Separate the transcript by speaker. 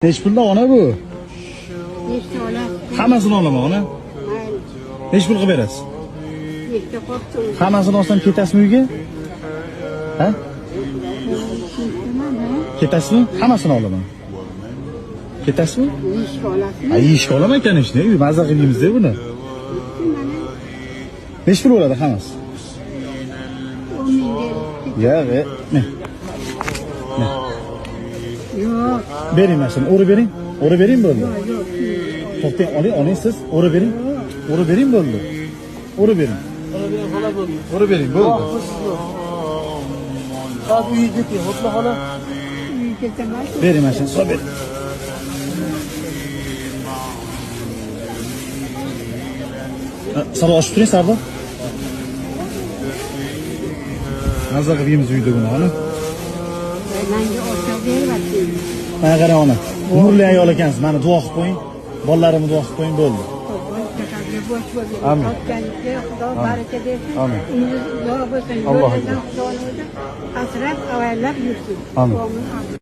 Speaker 1: Nechi pulda ona bu?
Speaker 2: Nechta olasiz?
Speaker 1: Hammasini olaman ona.
Speaker 2: Mayli.
Speaker 1: Nechi pul qilib berasiz?
Speaker 2: Nechta qopti o'zi?
Speaker 1: Hammasini olsam ketasizmi uyga? Ha?
Speaker 2: Ketaman, ha?
Speaker 1: Ketasizmi? Hammasini olaman. Ketasizmi?
Speaker 2: Nechta olasizmi?
Speaker 1: Ha, yeyishga olaman конечно. Uy maza qilib yeymiz-da buni.
Speaker 2: Mana
Speaker 1: Nechi pul bo'ladi hammasi?
Speaker 2: 10 ming berib.
Speaker 1: Yo'q, ne?
Speaker 2: Yo'q,
Speaker 1: Bering mana shuni, o'rib bering. O'rib bering bo'ldi.
Speaker 2: yo'q.
Speaker 1: To'xtang, oling, oling siz. O'rib bering. O'rib bering bo'ldi. O'rib bering. O'rib bering bo'ldi.
Speaker 3: Saat uyga keting, xo'pmi xola?
Speaker 2: Uyga ketaman.
Speaker 1: Bering mana shuni, solib bering. Ha, Sardor ochib turing, Sardor. Maza qilib yeymiz uyda buni, ona.
Speaker 2: Menga olsa beryapti.
Speaker 1: Mana qarang ona. Nurli ayol ekansiz. Mana duo qilib qo'ying. Bolalarimni duo qilib qo'ying bo'ldi. Amin.
Speaker 2: Topganiga Xudo baraka bersin.
Speaker 1: Amin.
Speaker 2: Umringiz uzoq bo'lsin.
Speaker 1: Allohu
Speaker 2: Yo'lingizdan Xudoni o'zi asrab, avaylab yursin.
Speaker 1: Amin.
Speaker 2: Amin.